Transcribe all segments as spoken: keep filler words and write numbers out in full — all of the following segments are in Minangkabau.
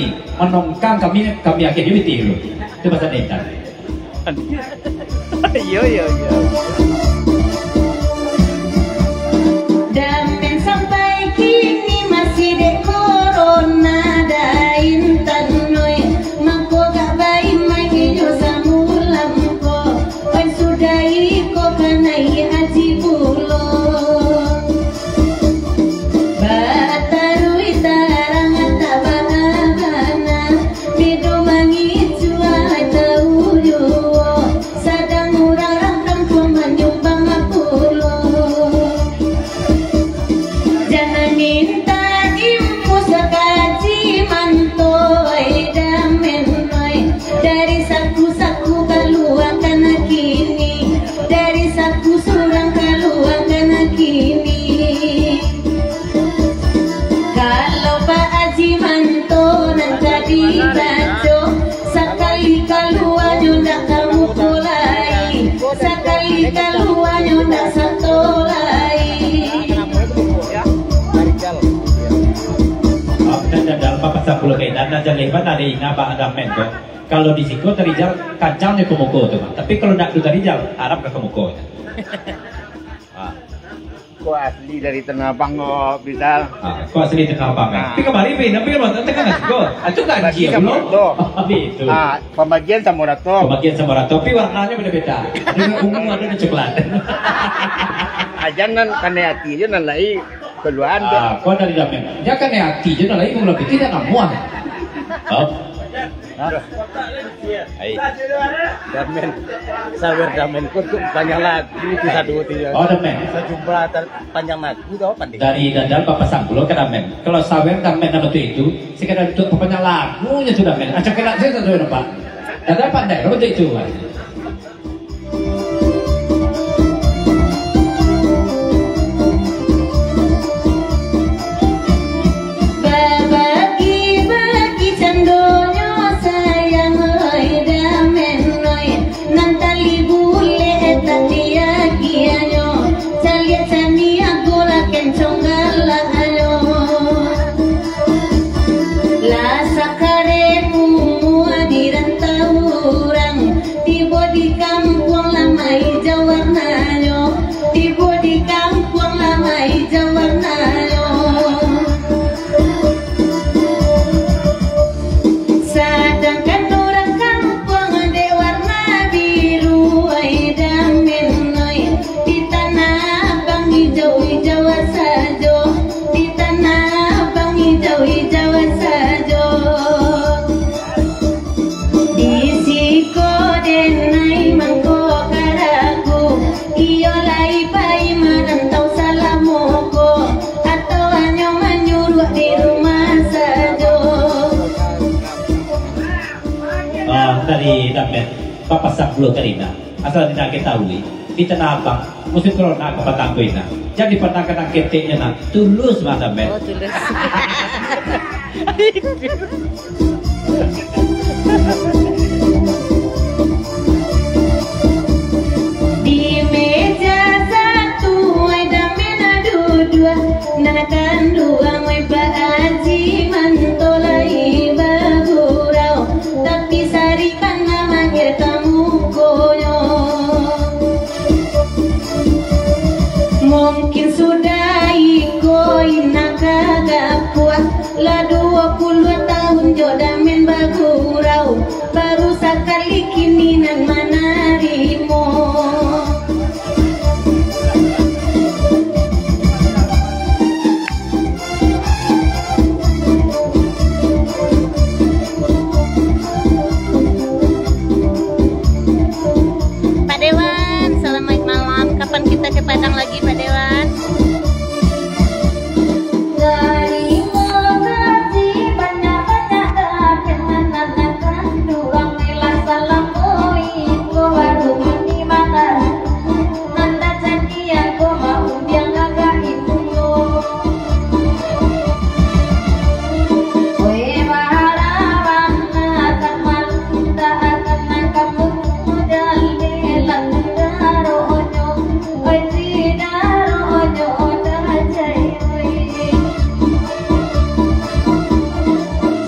kami, manongkang kami, kami agiah jo pitih dulu. Itu bahasa Intan. Iyo, iyo, iyo. Damen sampai kini masih dek corona, da Intan oi. Mako gak baimai jo samulam ko. Pai sudah iko kanai haji pulo. Bataruih tarang tak baa bana, bedo mangicuah tau juo, sadang urang-urang kampuang manyumbang pulo. Jan minta impu sakaji manto, oi, damen, oi. Dari saku-saku kaluakan kini, dari saku surang kaluakan kini. Kalau Pak Haji Manto nan jadi rajo, sakali kaluanyo ndak ka muko lai, sakali kaluanyo ndak sato lai. Maaf, nan dadal, Bapak Sapuluah Kaidan, nan jaleh bana dek Ina, Bang Damen tu. Kalau di siko tarijal, kancang nyo ka muko tu, Bang. Tapi kalau ndak tu tarijal, arap ka muko. Ah. Ko asli dari Tanah Abang ko, Bidal. Ah, ko asli Tanah Abang, kan? Ah. Tapi kamari, Bin, tapi kalau datang kan siko. Ah, tu kan bagi dia samo belum? Rato. Habis tu. Ah, pambagian samo rato. Pambagian samo rato, tapi warnanyo beda-beda. Ada yang ungu, ada yang coklat. Ajan nan kanai ati jo nan lai. Kaluaan tu. Ah, kau dari Damen. Dia kan hati je, nah, lagi mula pikir dia namuah. Oh. Hah? Ai. Damen. Sawer Damen ko tu panjang lagu tu satu tu ya. Oh, Damen. Sajumlah tar-, panjang lagu tu apa ni? Dari Dadal Bapak Sanggulo ka Damen. Kalau sawer Damen nama tu itu, sekadar untuk panjang lagunya tu Damen. Acok kelak saya tak tahu nampak. Dadal pandai nama tu itu. Babagi-bagi candonyo sayang, oi, Damen, oi. Nan tali bulek tali agiahnyo, caliak caniago lah kencong galaknyo. Lah sakareh umua di rantau urang, tibo di kampuang lah maijau warnanyo, tibo di kampuang lah maijau warnanyo. Sadangkan urang kampuang dek warna biru, oi, Damen, oi. Di Tanah Abang ijau-ijau sajo, di Tanah Abang ijau-ijau sajo. Di siko denai mangko karaku, iyo lai pai marantau salamo ko, atau hanyo manyuruak di rumah sajo. Ah, tadi Damen, Bapak Sanggulo tadi nah. Asal indak ketahui, di Tanah Abang, musim corona ka patang ko ina. Jadi, pandang ka nan keteknyo nah, tulus mah, Samet. Oh, tulus. Di meja satu, ai damen duduak, nan kanduang, ai Pak Aji mantolai bagurau, tapi sari kana mangir ka mukonyo. Mungkin sudah iko ina ka gapuak, lah duo puluah tahun jo damen bagurau, baru sakali kini nan manarimo. Pak Dewan, selamat malam. Kapan kita ke Padang lagi, Pak Dewan? Tarimo kasih banyak-banyak, tapi nan kanduang lah salamo iko baru mandi makan. Nan tajadi ko maumbiang agak itu. Oi, baharawan, akan malu, tak akan nangkap modal, dalam darohnyo, oi, di darohnyo, dah jai, oi.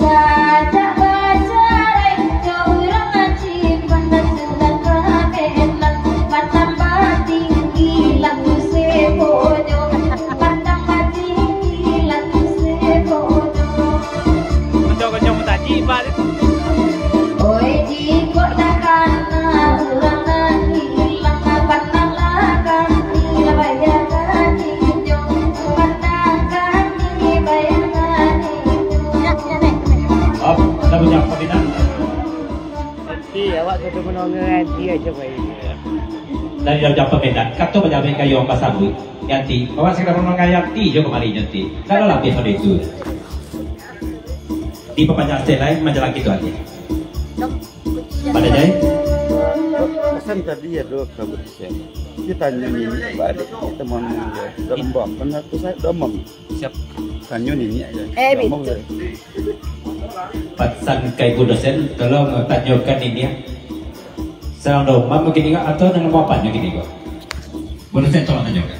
Sajak bacarai jo urang aji, pandang sudah ka menak, batambah tinggi lah tu seponyo, batambah tinggi lah tu seponyo. Kencang-kencang mutaji, Pak. Oi, jikok takana urang nan ilang, pandanglah kami lah bayangannyo, pandang kami bayangannyo. Maaf, anda punya apa, Bina? Nanti awak sudah menonga nanti aja baik. Dari jam-jam pemindahan, kato bajamai kayo ang basabuik. Yanti, awak sakadar manonga Yanti jo kamari, Yanti. Kalau lah biasa itu. Di papanjang setelai manjalang gitu aja. Pada jai. Pasan tadi ado kabut siang. Dia tanya ni, balik teman dia. Domba, benar tu saya domba. Siap. Tanyo niniak je. Eh, Domong betul. Pasan ka ibu dosen, tolong tanyokan niniak. Sarang domam mungkin ingat atau dengan bapanyo gini kok. Bu dosen, tolong tanyokan.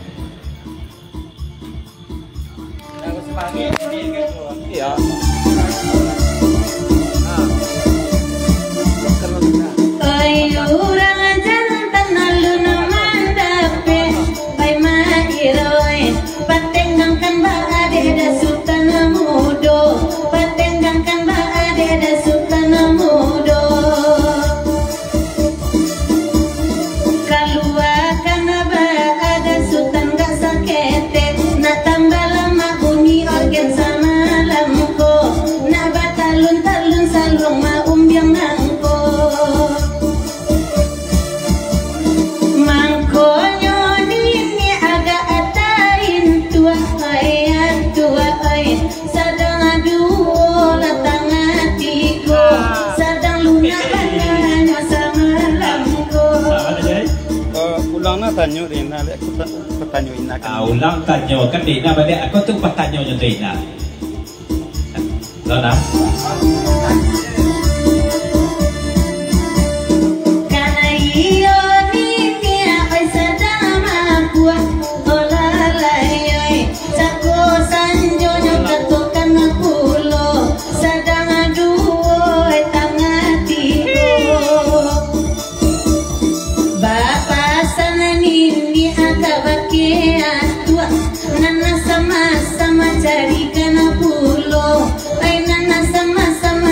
Iya. Nah. Oi, urang jantan alun mandapek. Pai mairoi, patenggangkan baadeh dasutan mudo, patenggangkan baadeh dasutan mudo. Kaluakan baadeh dasutan gak saketek, nak tambah lamak bunyi orgen samalam ko, nak batalun-talun saluang maumbiang nangko. Mangkonyo niniak agak atahin tuah, ai, tuah, ai. Sadang duo lah tangah tigo, sadang lunak bananyo samalam ko. Eh, ulang nah tanyo dek Ina, dek, aku ta-, aku tanyo Ina kan. Ah, ulang tanyo kan dek Ina baliak. Aku tu patanyo nyo tu Ina. Lona. Kana iyo niniak, oi, sadang mabuak, olah lai, oi, sako sanjonyo katokan pulo, sadang duo, oi, tangah tigo. Bapasan niniak ka bakeh atuak, nan sama-sama carikan pulo, ai, nan sama-sama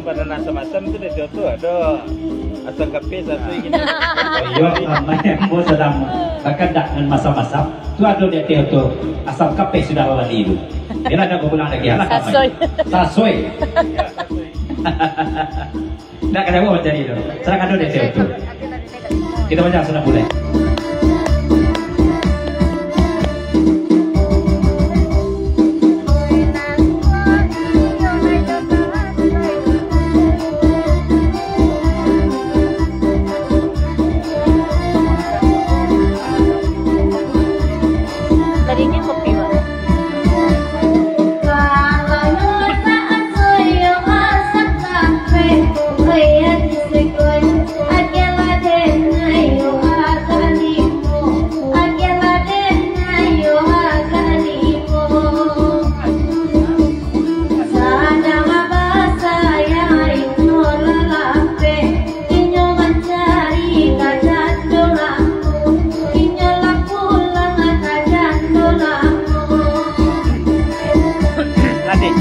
Padanan asam-asam tu di Tio tu ado asam kapeh, sasoi kini. Oh, iyo, amai ambo sadang bakandak nan masam-masam. Tu ado di Tio tu, asam kapeh sudah bali tu. Bialah dah bapulang lagi, alah, amai. Sasoi. Sasoi. Ndak ka jawab macam itu. Sadang ado di Tio tu. Kito baca sudah mulai. Tadinyo kopi, Wak. Latih.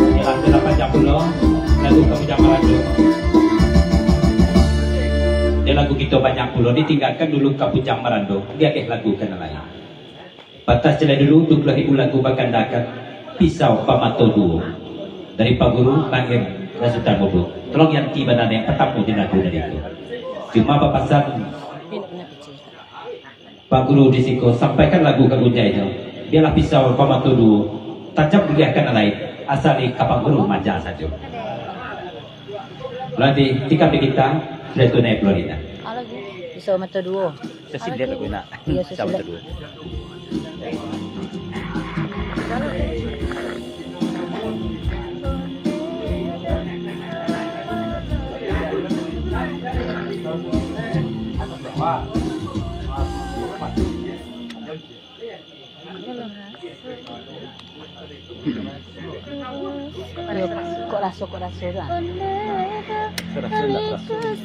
Iyo, lagu lah panjang pulo, lagu ka Bujang Marando. Iyo, lagu kito banyak pulo, ditinggakan dulu ka Bujang Marando, diagih lagu ka nan lain. Patah ciek lai dulu, tu lah ibu lagu bakandakan Pisau Pamato Duo dari Pak Guru Bang Em Rasutan Mudo. Tolong yang tiba nada yang patamo di lagu tadi tu. Cuma bapasan Pak Guru di siko, sampaikan lagu ka Gunjai tu. Bialah Pisau Pamato Duo, tajam buliah ka nan lain, asal di ka Pak Guru maja sajo. Berarti tikam di kita, sudah tunai Florina. Alah, Gu. Pisau Mato Duo. Sasilah lagu nak. Iyo, sasilah. Pisau Mato Duo. Iyo, kok raso, kok raso tu, ah.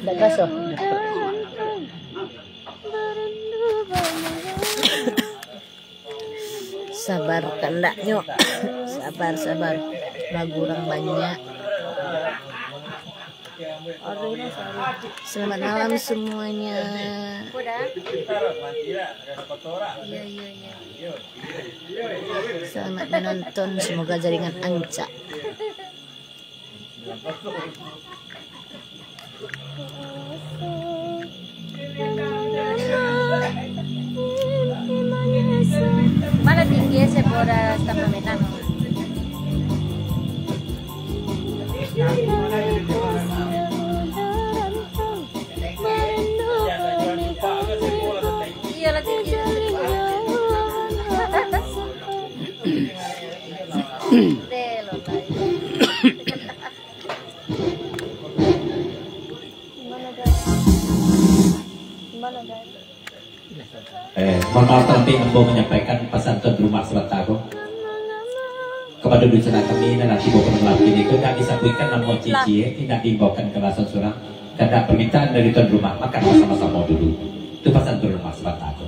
Ndak raso. Sabar kandaknyo. Sabar, sabar. Lagu urang banyak. Selamat malam semuanya. Iya, iya, iya. Selamat menonton, semoga jaringan ancak. Mana tinggi saya bodas tanpa menang. Iyalah, tinggi. Eh, mohon maaf, tapi ambo manyampaikan pasan tuan rumah sabanta ko. Kapado dunsanak kami nan tibo ka malam kini ko, indak disabuikkan namo cici, eh, indak diimbaukan ka surang-surang. Karano permintaan dari tuan rumah, makan basamo-samo dulu. Tu pasan tuan rumah sabanta ko.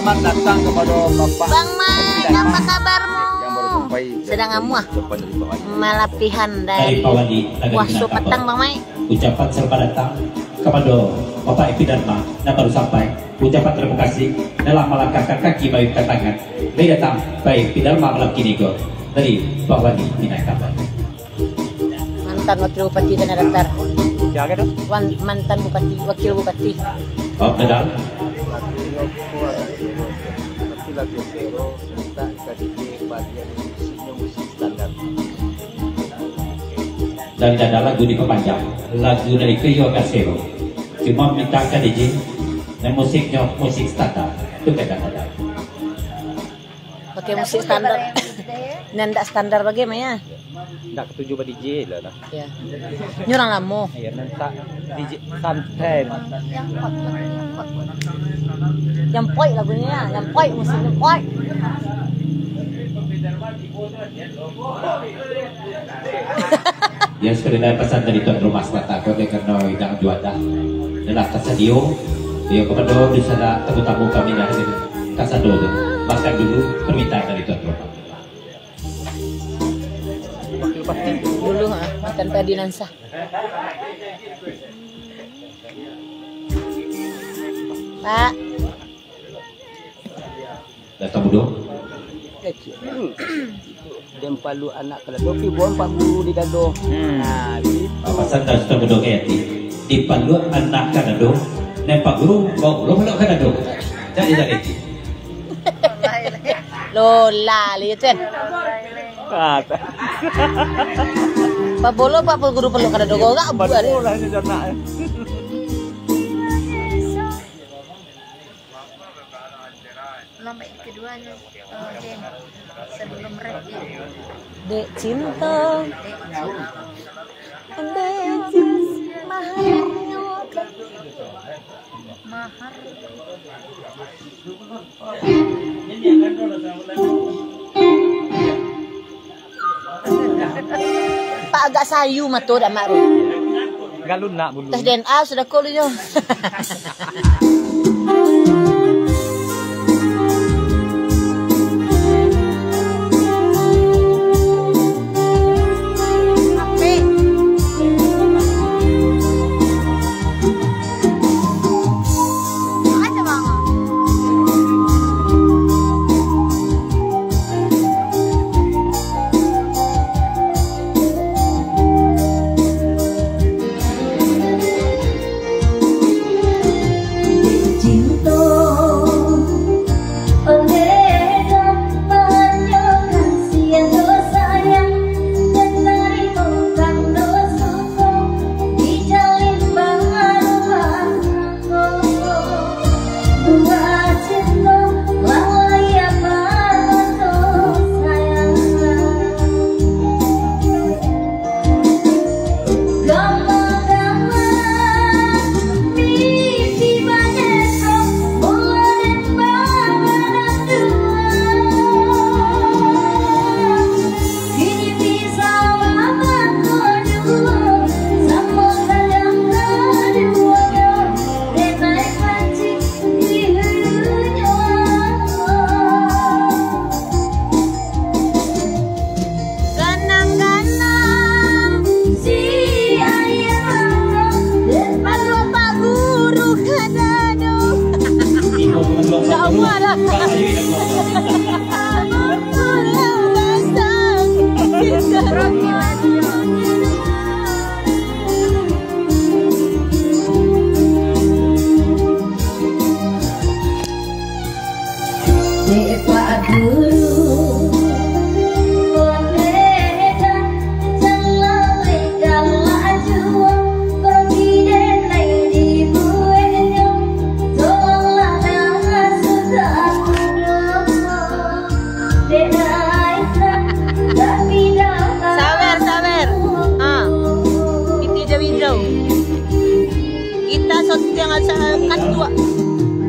Selamat datang kepada Bapak Bang Mai, Epi Dharma, apa kabarmu? Yang baru sampai dari Sedang amuah. Ucapan dari Pak Wali. Malapihan dari Pak Wali, dari Puaso Minangkabau. Patang, Bang Mai. Ucapan selamat datang kepada Bapak Epi Dharma yang baru sampai. Ucapan terima kasih dalam melangkahkan kaki baik ke tangan. Baik datang, baik Epi Dharma malam kini ko. Dari Pak Wali Minangkabau. Mantan Wakil Bupati Tanah Datar. Siapa tu? Wan-, mantan Bupati, Wakil Bupati. Oh, kenal. Dan ada lagu dipapanjang, lagu dari Keyo Gasero. Cuma minta ka D J, dan musiknyo musik standar. Tu kadang-kadang. Pakai musik standar. Nan ndak standar bagai, Mai, ya? Ndak katuju ba D J lah, lah. Ya. Ini orang lamo. Ya, nan tak D J santai. Yang poi lagunya, yang poi musiknya poi. Yang sudah pesan dari tuan rumah, salah takut dia kena hidang juadah. Adalah kasadio, dia kepada di sana tamu-tamu kami dah hadir. Kasado tu, makan dulu permintaan dari tuan rumah. Dulu, ha, makan padi nan sah. Pak. Datang mudo. Den paluak anak ka dado, pi buang Pak Guru di dado. Hmm. Nah, gitu. Apa sandal sudah mudo kaya ti? Dipaluak anak ka dado, nan Pak Guru bawa pulo paluak ka dado. Jadi, jadi. Lola, lihat kan? Ah, tak. Pak Bolo, Pak Guru paluak ka dado, kau gak buat. Betul lah, ni anak. Lomba yang kedua ni, eh, Dek, sebelum rap, Dek. Dek cinta. Dek cinta. Dek cinta. Maharnyo. Mahar. Pak agak sayu mato dak mak tu. Galun nak bulu. Tes D N A sudah ko lu nyo. Ganang-ganang si ayah, den paluak Pak Guru ka dado. Ndak amuah dah. Pulang basah. Dek Pak Guru, boleh dah, jan laweh galak juo, bagi denai dibuehnyo, tolonglah dah sudah. Sabar, sabar. Ha. Piti jauh-jauh. Kita sotiang asa kantuak.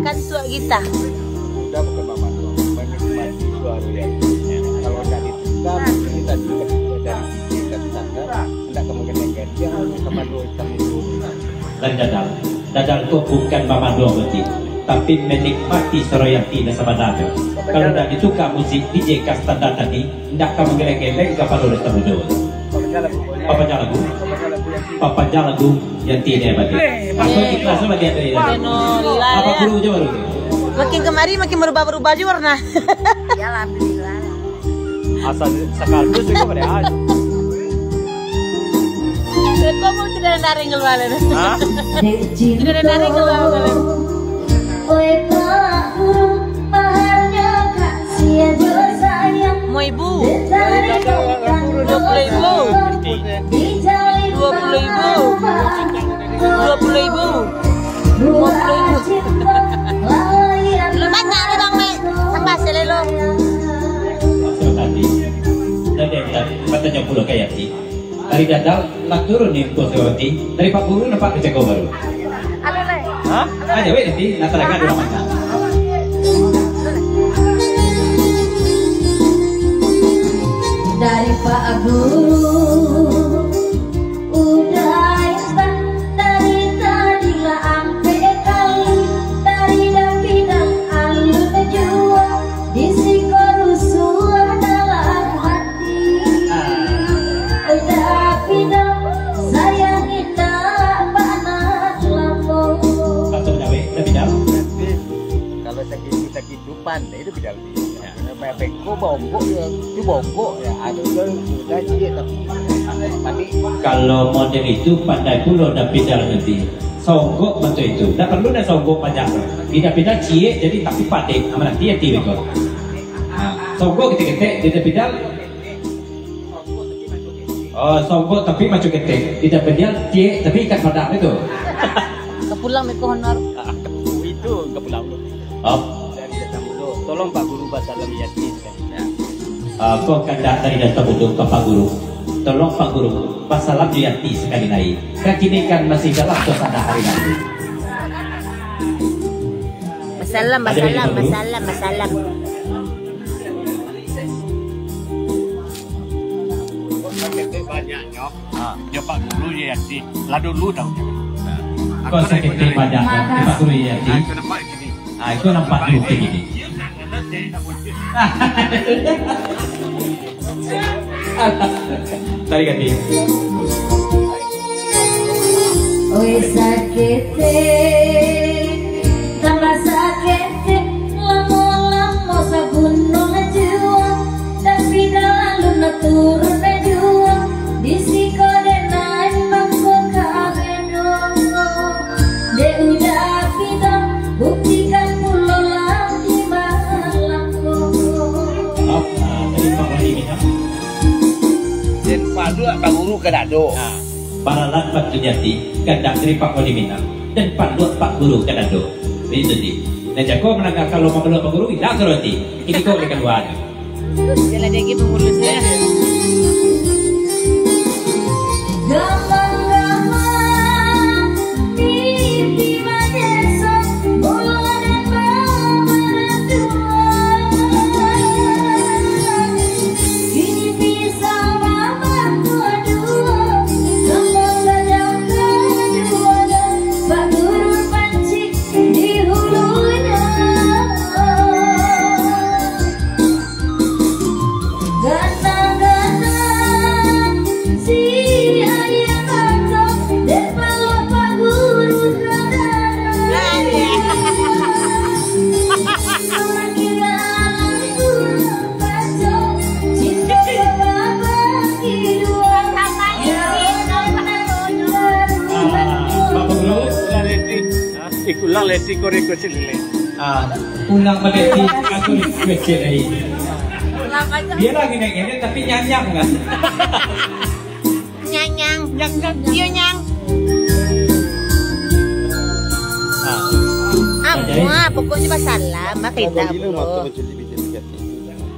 Kantuak kita. Muda bukan mamanduang, menikmati suara yang kalau tidak ditukar, kita juga dari tingkat standar, tidak kemungkinan gantian, mamanduang hitam itu. Dan dadal, dadal tu bukan mamanduang berarti. Tapi menikmati suaro Yanti nan sabananyo. Kalau ndak ditukar muzik D J ka standar tadi, ndak ka manggeleng-geleng kapalo Desta Mudo. Papajang lagu. Papajang lagu Yanti ni abadi. Aku ikhlas lah dia tadi. Apa guru je baru tu? Makin kemari makin berubah-berubah juga warna. Iyalah, alhamdulillah. Asa sakardus juo pada ai. Kok mau tidak ada daring keluar, Len? Hah? Tidak ada daring keluar, Len. Oi, Pak Guru, maharnyo kasihan jo sayang. Mau ibu? Dua puluh ribu. Dua puluh ribu. Dua puluh ribu. Dua puluh ribu. Lu banyak ni, Bang Mek. Tambah selelo. Maksud tadi, tadi yang tadi, katanya pulo kayak Dari dadal lah turun ni Ungku Sukawati. Dari Pak Guru nampak keceko baru. Hah? Aja weh nanti, nak tarangkan dulu mata. Dari Pak Guru, udah entah dari tadi lah ampek kali, dari dapidang alun juo, di siko rusuah dalam hati. Tapi dong, sayang indak panah lamo. Langsung jawek, tapi dong. Kalau sakit, sakit tu pandai tu bidal. Ya. Kena beko bongkok ya, tu bongkok ya. Ada tu sudah ciek tapi mati. Kalau model itu pandai pulo dah pidal nanti. Songgok bantuak itu. Tak perlu dah songgok banyak. Pidal-pidal ciek jadi tapi padek. Aman nanti ya tiwek kau. Ha, songgok ketek-ketek, pidal-pidal. Oh, songgok tapi maco ketek. Tidak pedial, ciek tapi ikan padak itu. Kapulang dek honor. Ah, itu kapulang tu. Oh. Dari Desa Mudo. Tolong Pak Guru basalam Yati sekali. Ya. Ah, kok kandak dari Desa Mudo ka Pak Guru. Tolong Pak Guru, basalam Yati sekali lai. Kini kan masih dalam suasana hari Nabi. Basalam, basalam, basalam, basalam. Sakik banyaknyo. Ha. Jo Pak Guru je Yati. Lah dulu tahu. Kok sakik banyaknyo, Pak Guru je Yati? Ha, itu nampak gini. Ha, itu nampak dulu gini. Tarik hati. Oi sakete, tambah sakete, lamo-lamo sagunung juo, tapi dalam turun juo, di siko denai mangko ka bedong. Dek udah pidong, buktikan pulo lah di malam ko. Den paluak Pak Guru ka dado. Ha, paralan Pak Juniati, kandak dari Pak Wali Minang, dan paluak Pak Guru ka dado. Itu ti. Nan jago mandanga kalau mampaluak Pak Guru, indak suruah ti. Ini kok oleh kalua. Jalan dia gitu mulusnya. Gamang-gamang mimpi manyeso, bola dan mama dua. Kini pisah mama dua-dua, sama saja kedua-dua, Pak Guru pancik di hulunya. Ganang-ganang si ayah mato, dek palo Pak Guru kadang. Orang gila langsung baco, cinta baba kidua. Bapak Guru, sudah ready. Hah? Ikulang leti ko request lele. Ah, ulang balik di aku request lagi. Dia lagi naik-naik tapi nyanyang kan? Nyanyang. Nyang, nyang, nyang. Iyo, nyang. Ah. Amuah, pokoknya basalam, mah kita.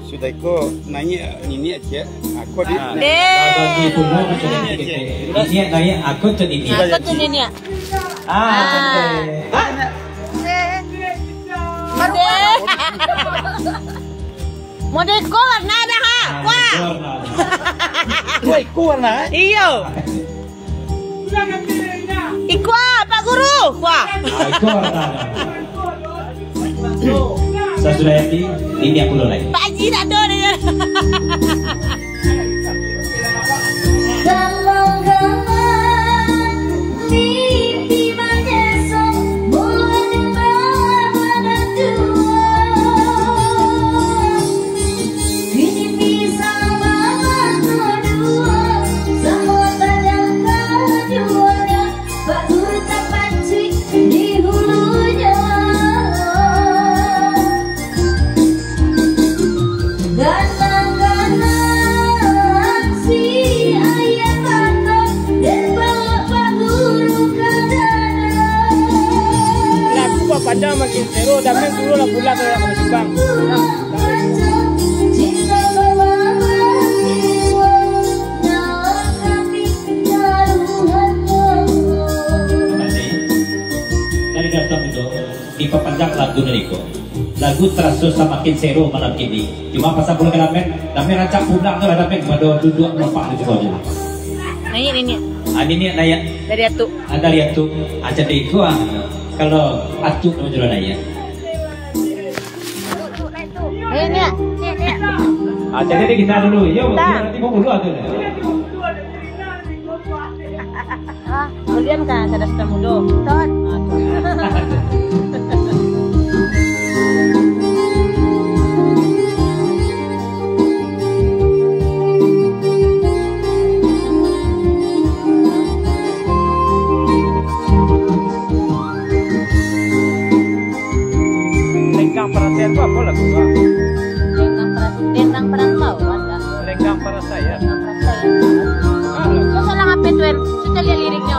Sudah iko naiak niniak ciek, ako di. Ah. Deh. Bagi bungo macam ni, ciek. Niniak naiak, ako tu niniak. Ako tu niniak. Ah, ah. Deh. Model ko warna dah, ha? Ah, wah. Model ko warna. Wah, iko warna, eh? Iyo. Iko, Pak Guru. Wah. Ah, iko warna. Surayati, niniak pulo lai. Pak Haji tak ada dia. Dalam gambar mimpi manyesong, bulan babadan dua. Kini pisang babadan dua, samo tajam kaduonyo. Baru tapancik di hulunyo. Ganang-ganang si ayah bakak, den bawa Pak Guru ka dana. Lagu bapanjang makin seru, dan main dulu lagu lah kalau nak main Jepang. Cinta bawa Bali, dari Gata Mudo, dipapanjang lagu nariko. Lagu taraso samakin sero malam kini. Cuma pasal pulang ka Damen, Damen rancak pulang tu lah Damen, pado duduak melopak tu juo je lah. Naiak, niniak. Ah, niniak naiak. Dari Atuk. Ah, dari Atuk. Ah, jadi iko ah. Kalau Atuk nama juo naiak. Eh, ni, ni, ni. Ah, jadi ni kita dulu. Yo, nanti mau dulu tu. Ah, kemudian kan, ada sudah mudo. Ton. Ah, ton. Lenggang Parasaian tu apo lagu tu, ah? Lenggang Paras-, Lenggang Parantau, kan, Kak? Lenggang Parasaian. Lenggang Parasaian. Ah, lagu. Susah lah ngapain tu, En? Susah lihat liriknya.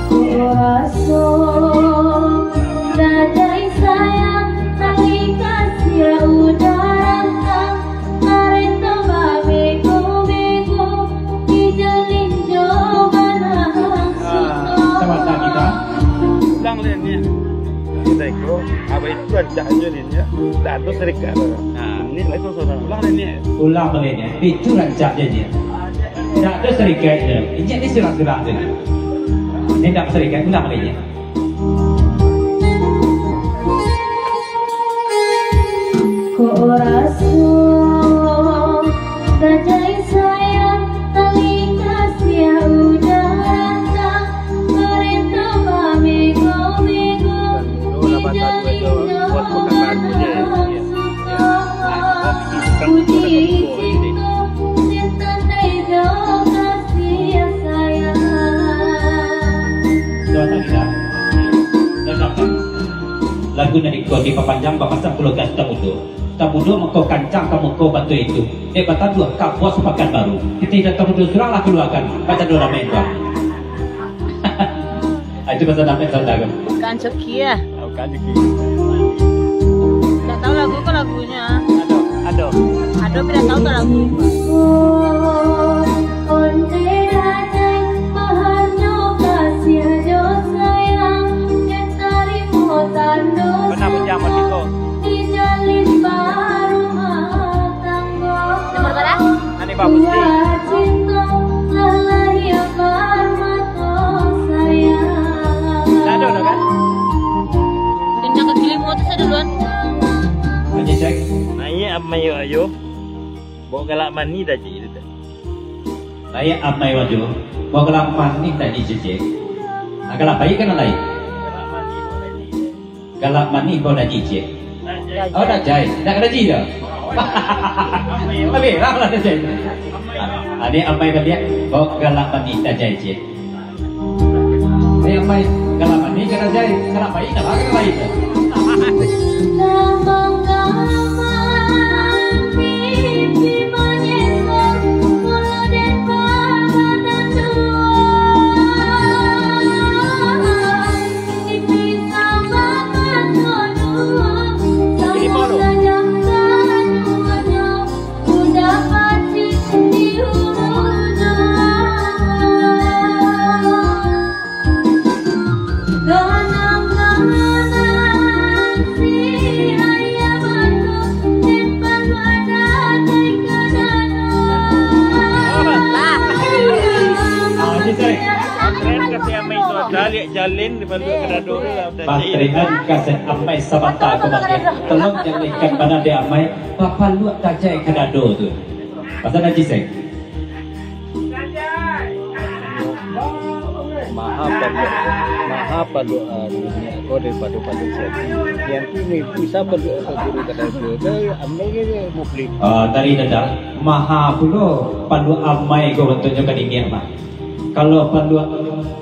Kuraso dajai sayang, tali kasiah udah datang. Kareta babego-bego, dijalin jo bana. Ah, sabanta kita. Ulang, Len, ya. Kita iko, abah itu rancak aja, Len, ya. Tak ada serikat. Ah. Ini lah itu saudara. Ulang, Len, ya. Ulang, Len, ya. Itu rancak aja, ya. Tak ada serikat, ya. Ini, ini surat-surat, ya. Ini tak serikat, ulang, Len, ya. Kok raso dajai sayang, tali kasiah udah datang, kareta babego-bego, dijalin jo bana suko. Puji cinto, den tandai jo kasiah sayang. Doa tak kita. Dengarkan. Lagu nan iko dipapanjang bapasang pulo ka Tamudo. Tamudo mangko kancang ka muko batu itu. Dek bataduah ka pos Pakanbaru. Titih dari Tamudo surang lah kaluakan. Baca doa damai tuan. Ah, itu pasal damai saudara. Bukan Coki ya? Ah, bukan Coki. Tak tahu lagu ko lagunya. Ado, ado. Ado, tapi dak tahu tu lagu. Onde dajai, baharno kasiah jo sayang, den tarimo tando. Pernah sayang, berjam waktu itu. Dijalin barumah tanggo. Nomor bara? Ane bagus ni. Buah cinto, lah lahia parmato sayang. Dah ada dah kan? Kencang kaki lima tu saya duluan. Aja cek. Naiak amai ayo. Bawa galak manih dah cik tu. Naiak amai wajo. Bawa galak manih dah cik cek. Nah, galak baik kan lain? Galak manih bawa dah cik cek. Oh, dah cai. Dah kena cik dah. Tapi lah lah dah cai. Adik amai baliak bawa galak manih dah cai cek. Ayo, Pai, kalau mandi kena jai, kalau baik, dah bagai baik. Udah pacik di hulunya. Ganang-ganang si ayah Jalin dipaluak ka dado tu lah. Patrian kasih amai sabanta ka bagian. Tolong jalehkan bana dek amai, bapaluak tajai ka dado tu. Pasal Haji Sek. Maha paluak, maha paluak, ah, dunia ko daripado paluak siati. Yang tu ni bisa paluak ka guru ka dado. Dari amai ke muflih. Ah, dari dada, maha pulo paluak amai ko bantuaknyo ka dingin, mah. Kalau paluak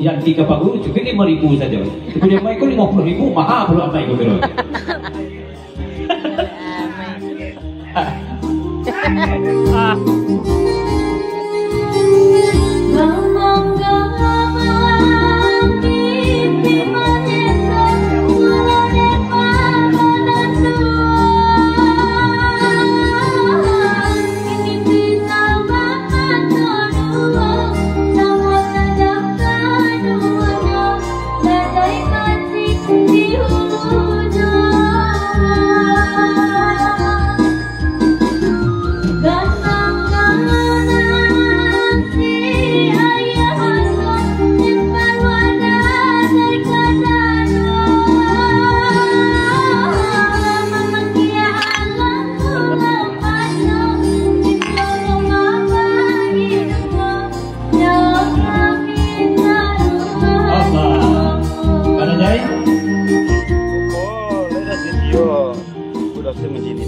yang tiga pagu, cukup lima ribu saja. Tapi dia main ko lima puluh ribu, maha paluak amai ko kiro. Apa? Kada jai? Oh, lai dah sisio. Budak tu macam ni ni.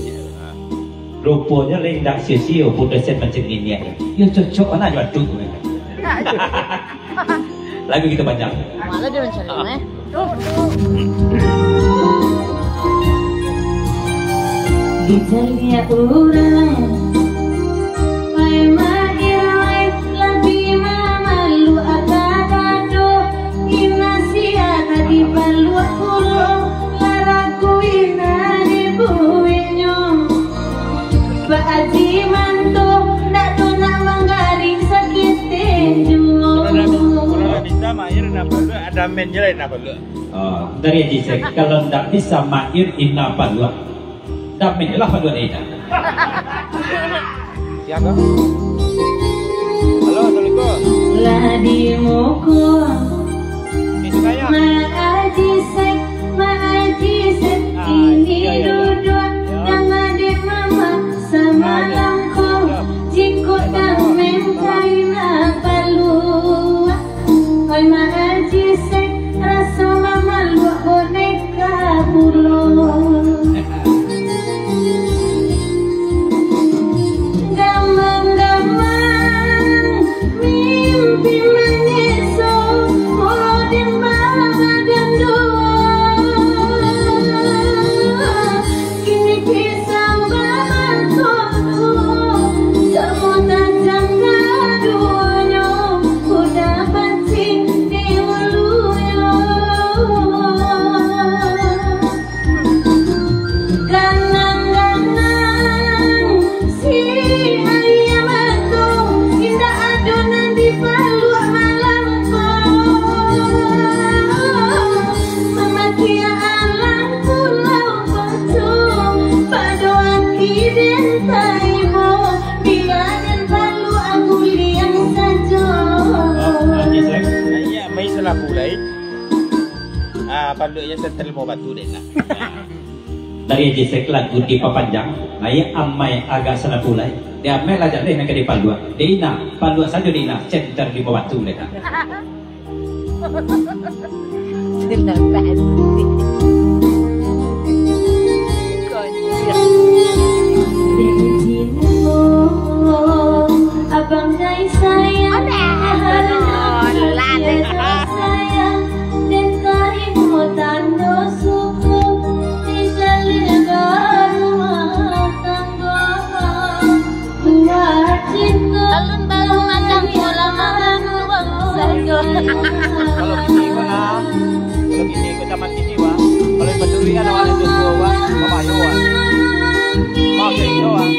Ruponyo lai indak sisio, budak tu macam ni ni. Yo cocok lah jo adu. Lagu kita panjang. Malah dia macam ni, eh. Dicaliak urang, pai main-main, labi mamaluak ka dado. Ina sia ka dipaluak pulo, laraku ina dibueknyo. Pak Haji Manto, ndak do nak manggarik sakitih juo. Kalau ndak, kalau ndak bisa, main je lah, nak paluak. Ah, dari Haji Sek, kalau ndak bisa main, ina paluak. Damin lah paduan ina. Siaga. Halo, Assalamualaikum. Lah di muko. Di Sukaya. Mak Haji Sek, Mak Haji Sek, ah, ini Sukaya, ya. Duduak, ya. Danga dek mama samalam ko. Ya, ya. Jikok Damin kaina paluak. Oi Mak Haji Sek, raso mamaluak boneka pulo. Gamang-gamang mimpi manyiso, mulo den babadan duo. Kini pisang babatong, samo tajam kaduonyo, udah pancing di ulunyo. Ganang-ganang si ayam tu, indak ado nan dipaluak malam ko. Mamakia alam pulau Batu, pado aki den taibo, bila den paluak guliang sajo. Ah, Haji Sek. Nah, iya, mai salapu lai. Ah, paluak yang setel mau batu dek nak. Dari Haji Sek lagu dipapanjang, nah, iya amai agak salapu lai. Di amai lah jaleh nak ka dipaluak. Di ina, paluak sajo di ina, center di bawah tu lai nak. Abang dai sayang, harap sayang, den tarimo tando syukur, di jalan rumah tangga. Alun-alun macam bola malam luang sajo. Kalau bini ko nah, kalau bini ko zaman kini wah, kalau baduri kan awak itu tua wah, babayo wah. Maaf ya, itu wah.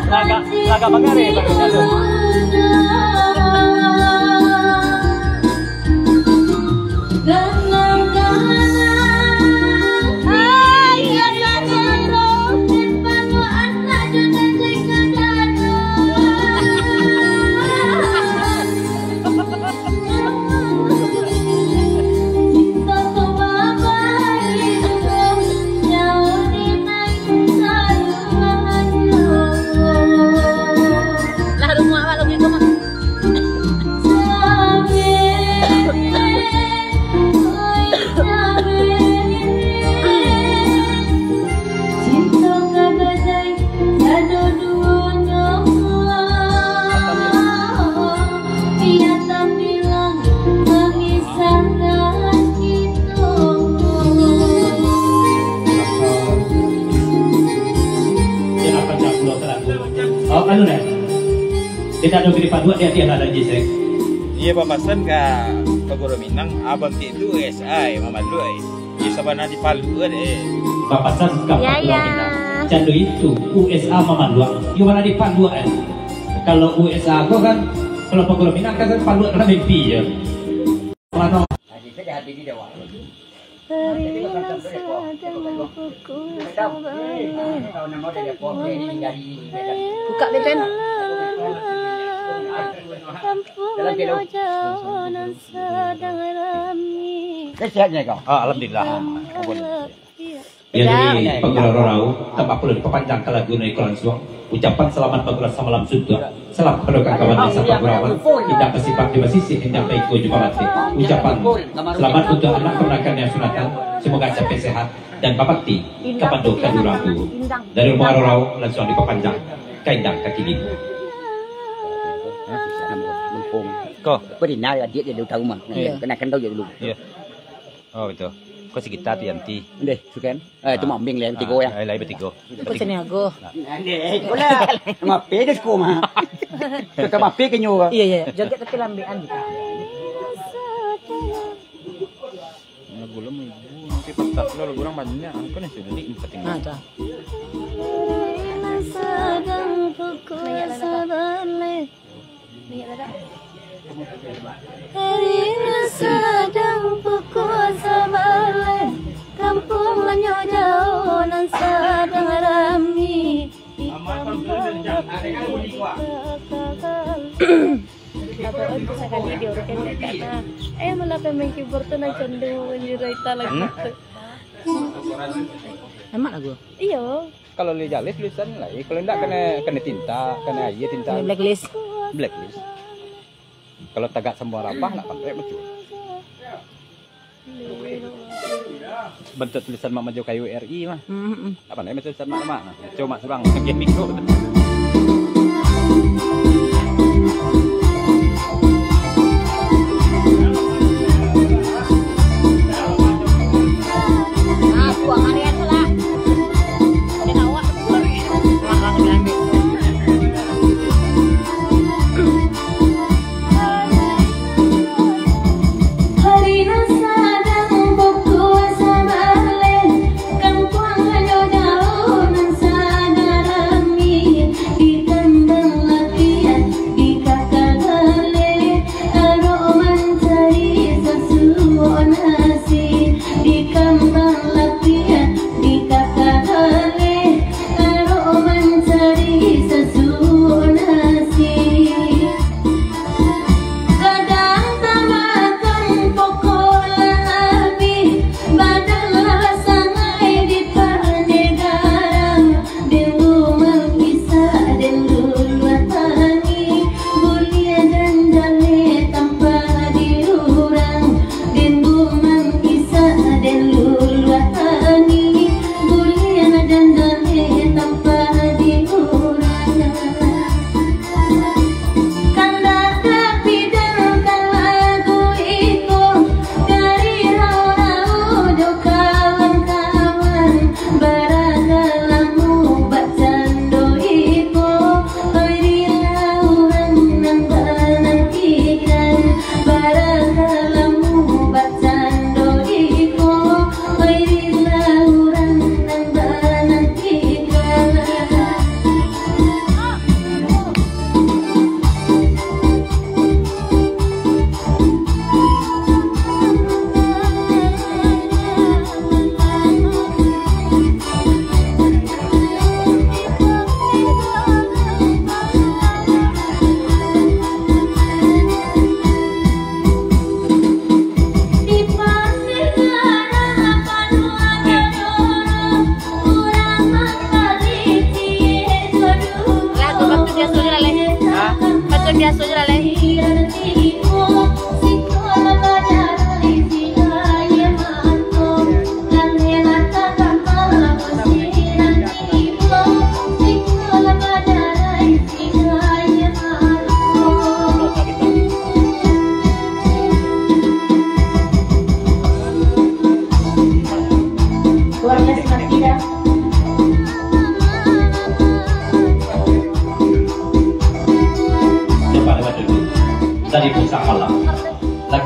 Lagak, lagak bagari, bagari tu. Tidak ada pilih paduak di hati lah dan jisek. Iya, papasan ka Paguro Minang, abang ti tu S I mamaluak, eh. Iya, sabana dipaluak, eh. Papasan ka Paguro Minang. Cando itu, U S A mamaluak. Iyo, mana dipaluak, eh. Kalau U S A ko kan, kalau Paguro Minang kan paluak dalam mimpi je. Mano? Hari nan sadang pukua sabaleh. Buka deh, Pen. Kampuang Manyo Jauah nan sadang rami. Sehatnyo kau? Ah, alhamdulillah. Iya. Ya, jadi Pagurau Rorau, tanpa perlu dipapanjang ka lagu nan iko lansuang. Ucapan salamat bagurau samalam suntuak. Salam kapado kawan-kawan desa Pagurau, indak basifat di basisi, indak baiko jo babateh. Ucapan salamat untuak anak kamanakan nan sunatan, semoga capai sehat dan babakti kapado kadua urang tuo. Dari rumah Rorau, lansuang dipapanjang ka indang ka kini. Ko. Apa dia nak, adik dia dulu tahu mah. Iya. Kenalkan tahu je dulu. Iya. Oh, itu. Ko sekitar tu, Yanti. Deh, sukan. Eh, tu mambing lah, tigo ya. Lain, lain batigo. Itu Pak Saniago. Nah. Deh, ko lah. Mape deh, ko mah. Kita mape ke nyo. Iya, iya. Joget tapi lambekan gitu. Lagu lama ibu, nanti patah lo, lagu urang banyak. Aku ni sudah ni empat tinggal. Nah, dah. Sadang pukua sabaleh. Hari nan sadang pukua sabaleh, kampuang Manyo Jauah nan sadang rami. Abang, eh, bisa kali di orkes dekat nah. Eh, malah pemain keyboard tu nan candu, anjir, Raita lagu tu. Emak lagu? Iyo. Kalau lijalis tulisan lai, kalau indak kanai, kanai tinta, kanai aia tinta. Kanai blacklist. Blacklist. Kalau tagak sambuang rabah, nak pandai batua. Bantuak tulisan Mak Majo Kayu R I mah. Hmm, hmm. Nak pandai batua tulisan Mak, Mak. Nah, baco Mak surang. Game minggu. Hari nan sadang pukua sabaleh, kampuang Manyo Jauah nan sadang rami.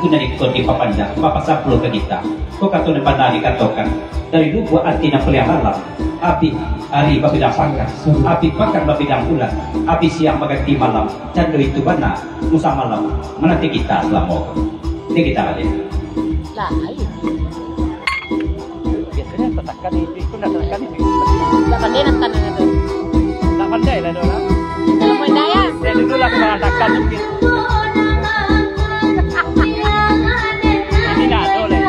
Sudah ikut dipapanjang, bapasampul ka kita. Ko kato nan bana dikatokan, dari lubuak ati nan paliang dalam, abih ari babidang pakan, abih pakan babidang bulan, abih siang baganti malam. Cando itu bana, Musa malam mananti kita salamo ko. Di kita baliak. Lah, ayo. Biasanya petakan itu, itu nak petakan itu. Tak pandai nak tanam itu. Tak pandai lah dia orang. Kalau pandai ya. Saya dulu lah kena takan mungkin. Ini dah ada oleh.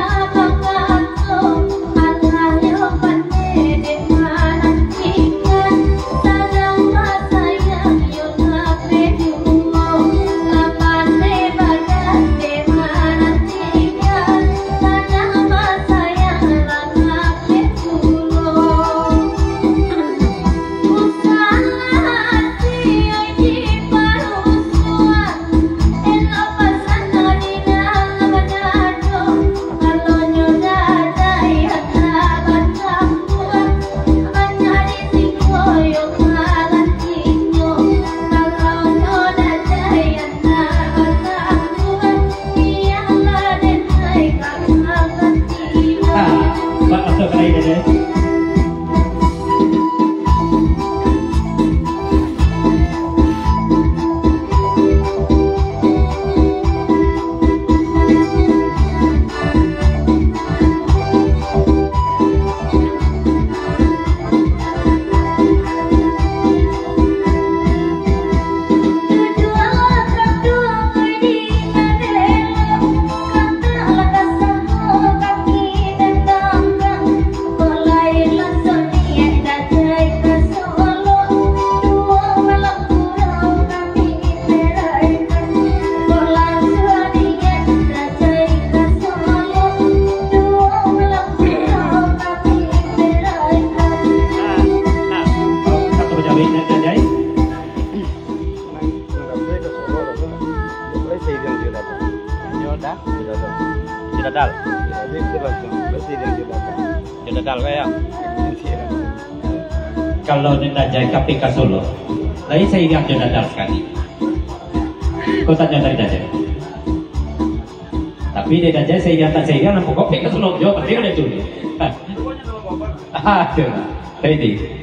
Ah, ba-, asa ka lain aja. Jodadal. Jodadal kayak. Kalau Nek Dajai ka pai ka Solo, lai sairiang jo Dadal sakali. Ko tanyo dari Dajai. Tapi Nek Dajai sairiang tak sairiang, nan pokok pai ka Solo jo, pasti kan itu. Aduh, ready.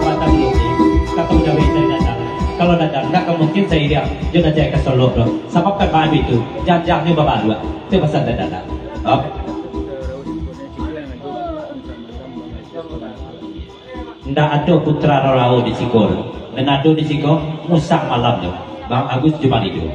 Batang Luti, kato jawek dari Dadal. Kalau Dadal, ndak ka mungkin sairiang jo Dajai ka Solo doh. Sabab kan baitu, janjangnyo babaluak. Tu pasan dari Dadal. Oh. Ndak ado putra rarao di siko tu. Nan ado di siko, musang malam tu. Bang Agus Jumalido.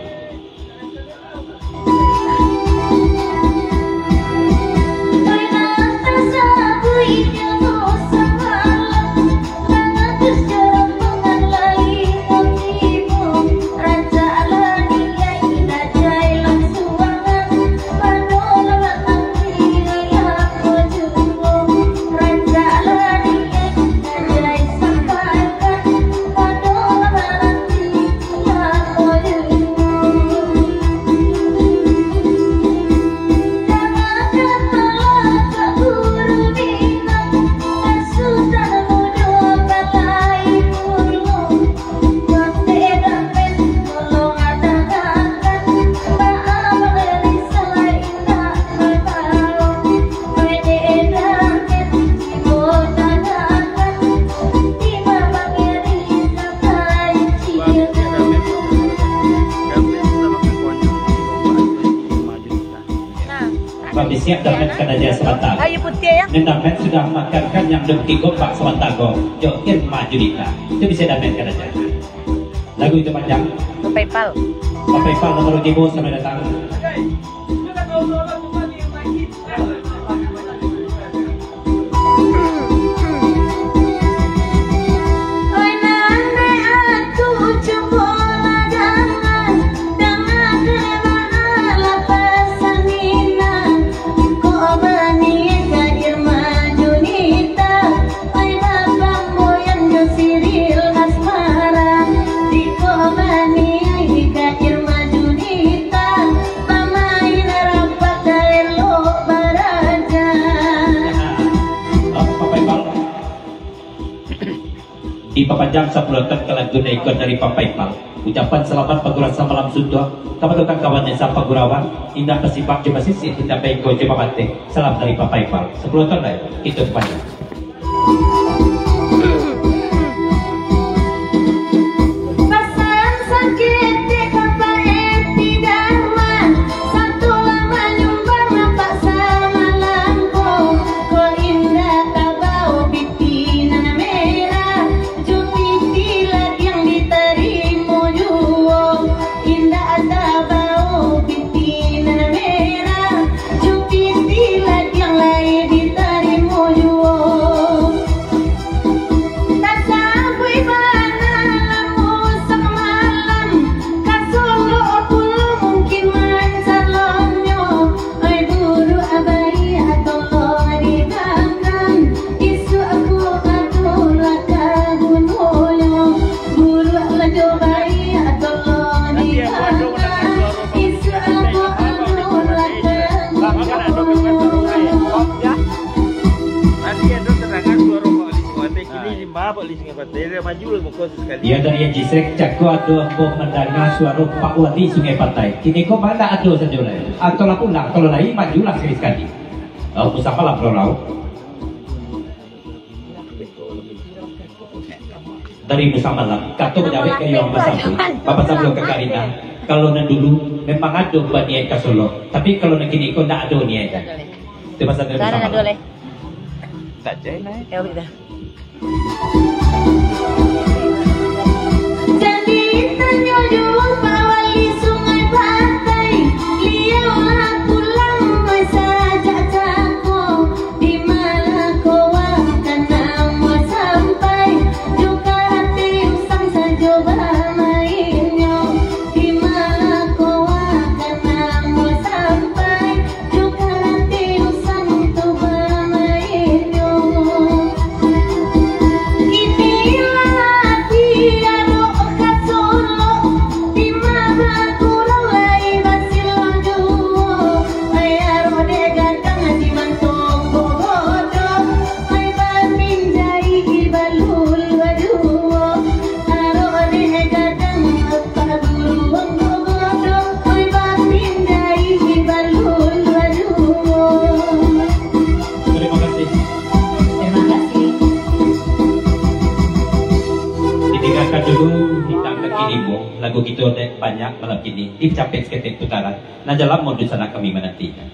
Babisiak damen ka Dajai sabanta. Ayo putiah, ya. Nan damen sudah makan kan yang dengki gopak sabanta go. Jo Irma Julita. Itu bisa damen ka Dajai. Lagu itu panjang. Bapak Ipal. Bapak Ipal nomor tiga, selamat datang. Dipapanjang sapuluah ton ka lagu nan iko dari Papa Iqbal. Ucapan salamat pagurasan malam suntuak kapado kawan-kawan nan sapagurauan, indak basipak jo basisih, indak baiko jo babateh. Salam dari Papa Iqbal. Sapuluah ton lai, kito panjang. Pasan saketek ka Pak Eti Darman, sato lah manyumbang nampak samalam ko. Ko indak tabao piti nan merah, jo piti ladiang ditarimo juo. Indak tabao piti nan merah, jo piti ladiang lai ditarimo juo. Tasabuik bana lamo samalam, ka Solok pulo mungkin mancalonnyo. Ai buruak baiak tolong dimakan, isuak ko ado lah ka gunonyo. Buruak lah jo baiak tolong dimakan, isuak ko ado lah ka gunonyo. Nanti ado terangkan suara Pak Lis Kuatai, kini limbah Pak Lis Kuatai, dia maju lah muka sekali. Iyo, dari Haji Srek, cako ado ambo mandanga suaro Pak Wali Sungai Patai. Kini ko ma ndak ado sajo lai. Atau lah pulang, kalau lai, majulah sakali-sakali. Lau, Musa Malam, lau, lau. Dari Musa Malam, kato bajawek kayo Bapak Sabulun. Bapak Sabulun ka Karina. Kalau nan dulu, memang ado baniaik ka Solok. Tapi kalau nan kini ko, ndak ado niaik, kan? Itu pasal dari Musa Malam. Ado lai. Tak cek, naik. Ya, udah. Jadi tanyo juo Pak Wali Sungai Patai, liau lah pulang sajak cako, di ma lah ko wakan namuah sampai, jo karati usang sajo bamainnyo, di ma lah ko wakan namuah sampai, jo karati usang tu bamainnyo. Kini lah diarok ka Solok, di ma bakurau lai basilang juo. Ai arok dek gadang di mantong gogodok, ai bapinjai balua juo. Arok dek gadang Pak Guru Anggo Godong, oi bapindai balun baduo. Terima kasih. Terima kasih. Didengarkan dulu Hindang Kaki Limo. Lagu kito dek banyak malam kini, dicapek saketek putaran. Nan dalam modus anak kami menantikan.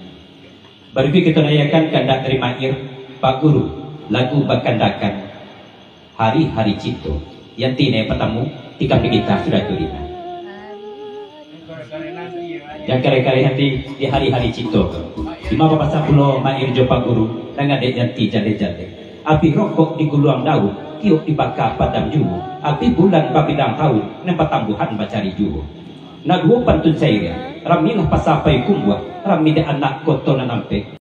Barikuik kito nayakan kandak dari Mair, Pak Guru, lagu bakandakan Hari-Hari Cinto. Yanti nan patamu, tikam di gita sudah tu, Rina. Jan kareh-kareh ati di hari-hari cinto. Di ma bapasan pulo Mair jo Pak Guru, nan ngadek Yanti jaleh-jaleh. Api rokok diguluang daun, tiok dibaka padam juo. Api bulan babidang taun, nan patambuhan bacari juo. Nan duo pantun syair, ramilah pasa Payakumbuah, rami dek anak koto nan ampek.